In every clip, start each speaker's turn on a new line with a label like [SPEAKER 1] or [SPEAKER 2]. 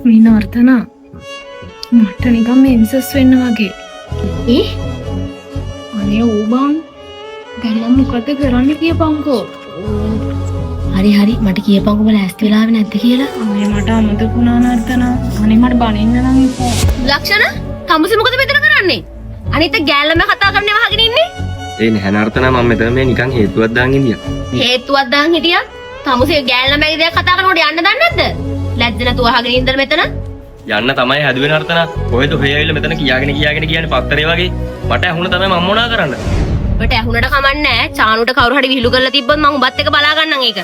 [SPEAKER 1] මේ නර්තනා මට නිකන් මෙන්සස් වෙන්න වගේ.
[SPEAKER 2] ඒ
[SPEAKER 1] අනේ ඌ බං දැන් මම මොකද කරන්න කියපන්කෝ.
[SPEAKER 2] හරි හරි මට කියපන්කෝ ඔබ ලෑස්ති වෙලා ආවේ නැද්ද කියලා.
[SPEAKER 1] අනේ මට අමතක වුණා නර්තනා. අනේ මට බනින්න නම් එපා.
[SPEAKER 2] ලක්ෂණ තමුසේ මොකද මෙතන කරන්නේ? අනිත් ගෑල්ලම කතා කරන්නේ වහගෙන ඉන්නේ.
[SPEAKER 3] ඒ නැහැ නර්තනා, මම මෙතන මේ නිකන් හේතුවක් දාන් හිටියා.
[SPEAKER 2] හේතුවක් දාන් හිටියා. තමුසේ ගෑල්ලමගේ දෙයක් කතා කරනකොට යන්න දන්නේ නැද්ද? ලැජ්ජ නැතුව අහගෙන ඉඳලා මෙතන.
[SPEAKER 3] යන්න තමයි හැදුවේ නර්තනා. කොහෙද ඔහේ ඇවිල්ලා මෙතන කියාගෙන කියාගෙන කියන්නේ පත්තරේ වගේ. මට ඇහුණ තමයි මම මොනා කරන්නද?
[SPEAKER 2] ඔබට ඇහුනට කමක් නෑ. චානුට කවුරු හරි විහිළු කරලා තිබ්බොත් මං උඹත් එක්ක බලා ගන්නම් ඒක.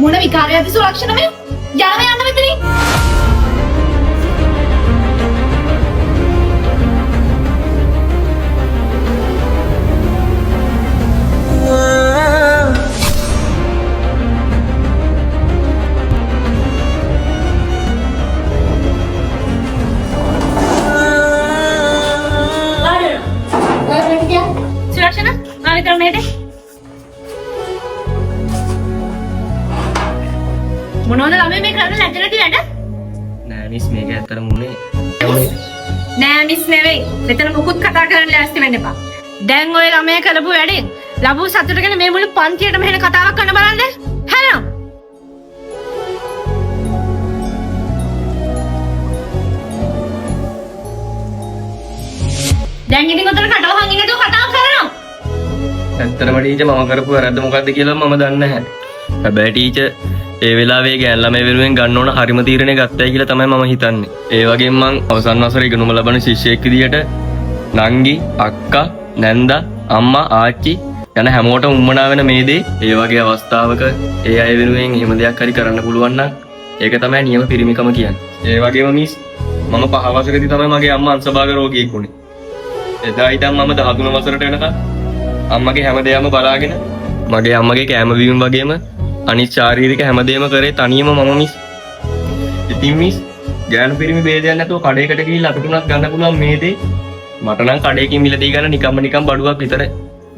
[SPEAKER 1] මොන විකාරයක්ද සුලක්ෂණ මේ? යනවා යන්න මෙතනින්. සුලක්ෂණ ආ විතර මෙහෙට. මොනවද ළමයි මේ කරන්නේ ලැජ්ජ නැති වැඩ?
[SPEAKER 3] නෑ මිස්, මේක ඇත්තටම උනේ
[SPEAKER 1] නෑ මිස් නෙවෙයි. මෙතන මොකුත් කතා කරන්න ලෑස්ති වෙන්න එපා. දැන් ඔය ළමයා කරපු වැඩෙන් ලැබූ සතුට ගැන මේ මුළු පන්තියටම හෙන කතාවක් කරන්න බලන්න. හැලෝ. දැන් ඉතින් ඔතන කටවහන් ඉන්න නැතුව කතාව කරනවා.
[SPEAKER 3] ඇත්තටම ටීචර්, මම කරපු වැරද්ද මොකද්ද කියලා මම දන්නේ නැහැ. හැබැයි ටීචර්, ඒ වෙලාවේ ගෑන් ළමයි වෙනුවෙන් ගන්න ඕන හරිම තීරණය ගත්තයි කියලා තමයි මම හිතන්නේ. ඒ වගේම මං අවසන් වසරේ ඉගෙනුම ලබන ශිෂ්‍යයෙක් විදියට නංගි, අක්කා, නැන්දා, අම්මා, ආච්චි යන හැමෝටම උම්මනා වෙන මේ දේ, ඒ වගේ අවස්ථාවක ඒ අය වෙනුවෙන් එහෙම දෙයක් හරි කරන්න පුළුවන් නම් ඒක තමයි නියම පිරිමිකම කියන්නේ. ඒ වගේම මිස්, මම පහ වසරේදී තමයි මගේ අම්මා අංශභාග රෝගියෙක් වුණේ. එදා ඉඳන් මම 13 වසරට වෙනකන් අම්මගේ හැම දෙයක්ම බලාගෙන මගේ අම්මගේ කෑම බීම වගේම අනිත් ශාරීරික හැමදේම කරේ තනියම මම මිස්. ඉතින් මිස්, ගෑනු පිරිමි භේදයක් නැතුව කඩේකට ගිහිල්ලා අපිට උනත් ගන්න පුළුවන් මේ දේ මට නම් කඩේකින් මිලදී ගන්න නිකම්ම නිකම් බඩුවක් විතරයි.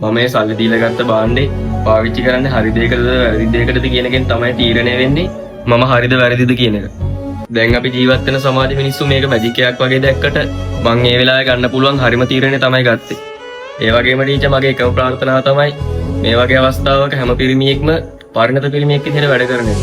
[SPEAKER 3] මම මේ සල්ලි දීලා ගත්ත භාණ්ඩේ පාවිච්චි කරන්නේ හරි දෙයකටද වැරදි දෙයකටද කියන එකෙන් තමයි තීරණය වෙන්නේ මම හරිද වැරදිද කියන එක. දැන් අපි ජීවත් වෙන සමාජ මිනිස්සු මේක මැජික් එකක් වගේ දැක්කට මං ඒ වෙලාවේ ගන්න පුළුවන් හරිම තීරණය තමයි ගත්තේ. ඒ වගේම ටීචර්, මගේ එකම ප්‍රාර්ථනාව තමයි මේ වගේ අවස්ථාවක හැම පිරිමියෙක්ම පරිණත පිරිමියෙක් විදිහට වැඩ කරන එක.